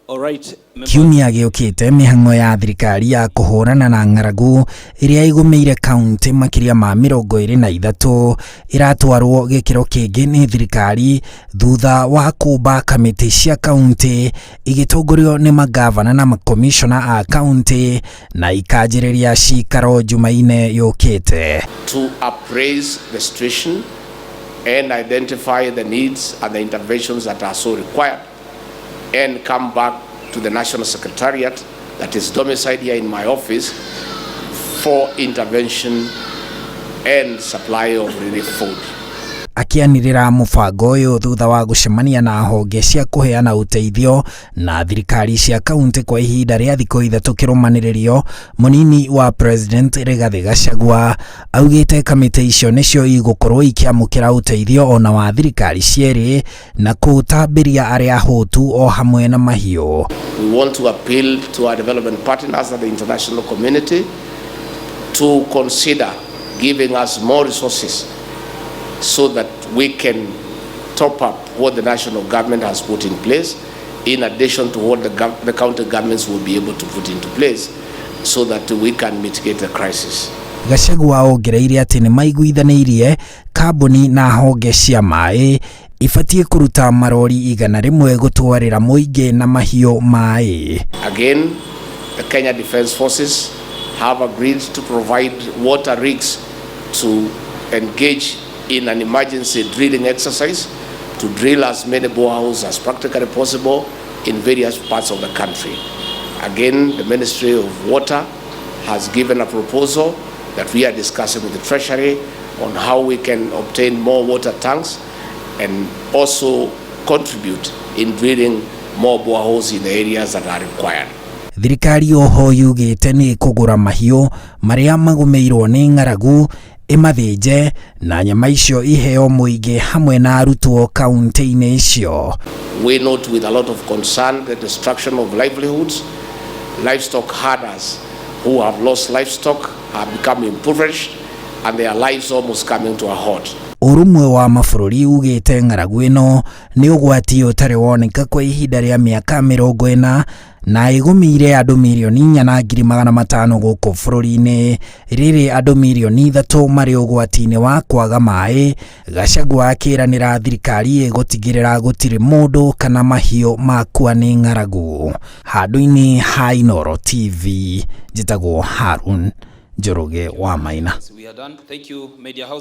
All right, members. Kiumia gĩũkĩte, mĩhang'o ya thirikari ya kũhũrana na ng'aragu ĩrĩa ĩgũmĩire kaunti makĩria ma 23 ĩratwarwo gĩkĩro kĩngĩ nĩ thirikari thutha wa kũmba kamĩtĩ cia kaunti igĩtongorio nĩ magavana na makomishona a kaunti na ikanjĩrĩria cikaro Jumaine yũkĩte. To appraise the situation and identify the needs and the interventions that are so required and come back to the National Secretariat that is domiciled here in my office for intervention and supply of relief food. Akĩanĩrĩra mũbango ũyũ thutha wa gũcemania na honge cia kũheana ũteithio na thirikari cia kaunti kwa ihinda rĩa thikũ 3 kĩrũmanĩrĩrio, mũnini wa President Rigathĩ Gachagua augĩte kamĩtĩ icio nĩcio igũkorwo ikĩamũkĩra ũteithio ona wa thirikari cierĩ na kũũtambĩria arĩa ahũtu o hamwe na mahiũ. We want to appeal to our development partners and the international community to consider giving us more resources so that we can top up what the national government has put in place in addition to what the county governments will be able to put into place so that we can mitigate the crisis. Gachagua ongereire atĩ nĩ maiguithanĩirie kambuni na honge cia maĩ ibatiĩ kũruta marori 100 gũtwarĩra mũingĩ na mahiũ maĩ. Again, the Kenya Defence Forces have agreed to provide water rigs to engage in an emergency drilling exercise to drill as many boreholes as practically possible in various parts of the country. Again, the Ministry of Water has given a proposal that we are discussing with the Treasury on how we can obtain more water tanks and also contribute in drilling more boreholes in the areas that are required. Thirikari oho yugĩte nĩ ĩkũgũra mahiũ marĩa magũmĩirwo nĩ ng'aragu, ĩmathĩnje na nyama icio iheo mũingĩ hamwe na arutwo kaunti-inĩ icio. We note with a lot of concern the destruction of livelihoods. Livestock herders who have lost livestock have become impoverished and their lives almost coming to a halt. Ũrũmwe wa Mabũrũri ugĩte ng'aragu ĩno nĩ ũgwati ũtarĩ woneka kwa ihinda rĩa mĩaka 40 na ĩgũmĩire andũ 4,500,000 gũkũ bũrũri-inĩ, rĩrĩ andũ 3 mirioni marĩ ũgwati-inĩ wa kwaga maĩ. Gachagua akĩranĩra thirikari ĩgũtigĩrĩra gũtirĩ mũndũ kana mahiũ makua nĩ ng'aragu. Handũ-inĩ ha Inooro TV, njĩtagwo Harun Njoroge wa Maina. We are done. Thank you, Media House.